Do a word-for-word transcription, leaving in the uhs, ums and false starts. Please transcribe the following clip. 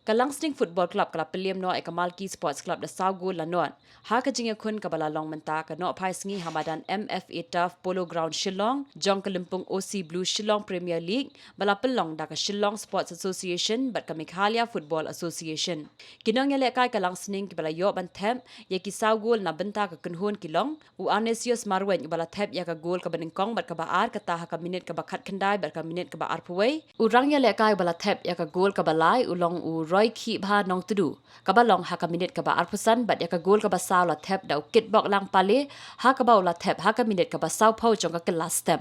Ka Langsning Football Club ka la pynliem noh ïa ka Malki Sports Club da saw gol la nod ha ka jingïakhun kaba la long mynta ka nohphai sngi ha madan M F A Turf Polo Ground Shillong jong ka lympung O C Blue Shillong Premier League ba la pynlong da ka Shillong Sports Association bad ka Meghalaya Football Association. Ki nongïalehkai ka Langsning kiba la ïoh ban thep ïa ki saw gol na bynta ka kynhun ki long u Arnesius Marwein uba la thep ïa ka gol kaba nyngkong bad kaba ar kata ha ka minit kaba khatkhyndai bad ka minit kaba arphew wei. U rangïalehkai uba la thep ïa ka gol kaba lai u long u Roy Khibha Nongtdu kaba long ha ka minit kaba arphew san bad ïa ka gol kaba saw la thep da u Kitbok Langpale ha kaba u la thep ha ka minit kaba sawphew jong ka kylla step.